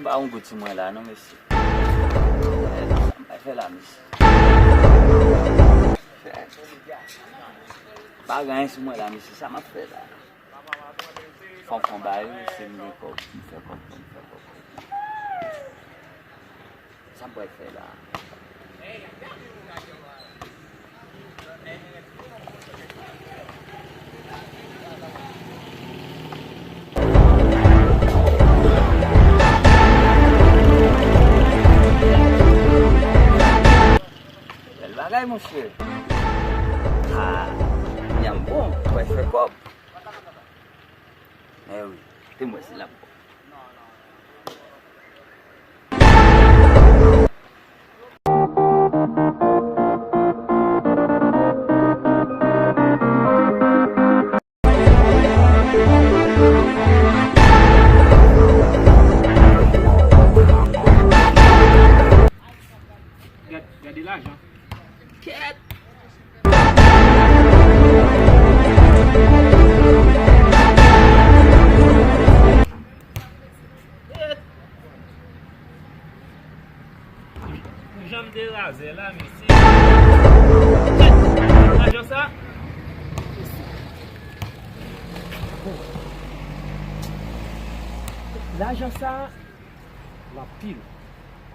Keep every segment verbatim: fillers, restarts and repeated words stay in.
Pa yon gout sou mwen la, non, mesye. Sa m pral fè la, mesye. Pa gen anyen sou mwen la, mesye. Sa m ap fè la? Fò m fè yon bagay, wi, se m gen kòb, m fè kòb, m fè kòb. Sa m pral fè la? Bèl bagay, monchè. Ah, nyanm bon, mwen fè kòb. Eh wi, te mwen se la. Gad, gade lajan. Kèt! Kèt! Pou jan m te razè la, mesye. Kèt! Lajan sa? Lajan sa, l anpil.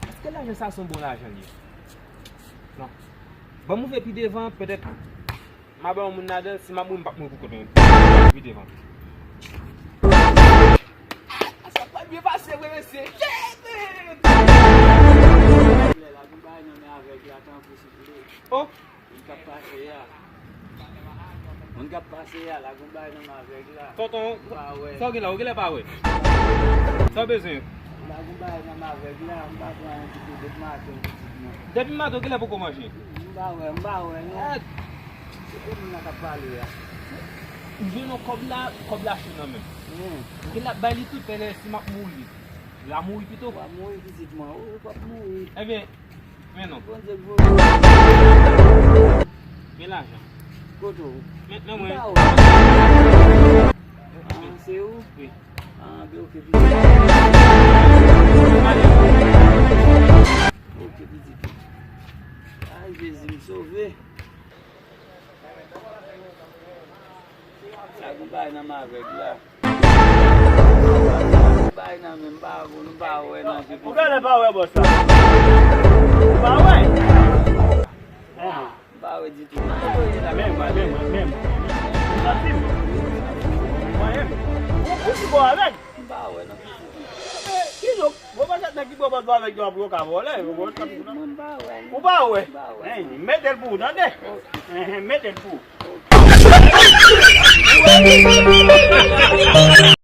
Èske lajan sa se yon bon lajan li ye? Non. Ban m ouvè pi devan, petèt m a ba yon moun ladan, si m ap mouri, m p ap mouri pou kont mwen. Pi devan. Sa pa byen pase vre, mesye. Shit, man! Lè la, nou bay nan men avèg la, tankou si vle. Oh! Moun k ap pase a. Moun k ap pase a, la gon bagay nan m avèg la. Tonton, m pa wè. Sa w gen la, w genlè pa wè. Sa w bezwen? La gon bagay nan m avèg la, m pa pran anyen ditou depi maten pitit mwen. Depi maten w genlè poko manje? M pa wè, m pa wè non. Eh! Se pou moun nan k ap pale a. Ou jwenn yon kòb la, kòb la cho nan men m. Hmm. Ou genlè ap bay li tout, men si m ap mouri, l a mouri pito. W ap mouri pitit mwen, ou, ou p ap mouri. Ebyen, men non. Bondye k voye. Men lajan. Kote w? Men, men mwen. M pa wè. Ah, se ou? Wi. Ah, ben, ok, pitit. Ok, pitit. Ay, Jezi, m sove. Sa gon bagay nan m avèg la. Sa gon bagay nan men m pa bon, nou pa wè nan je. Ou genlè pa wè bòs la. Ou pa wè? M pa wè ditou. Men mwen, men mwen, men mwen. Ou santi m? Ou mwayen m? Ou, ou sipò avèg? M pa wè nan pitit. Ki lòk? Bon, pa chak nèg ki pran pòz avèk yo, pou yo ka vòlè. Mwen pa wè. Ou pa wè? M pa wè. Hein, mete l pou ou, tande? Hein, mete l pou ou.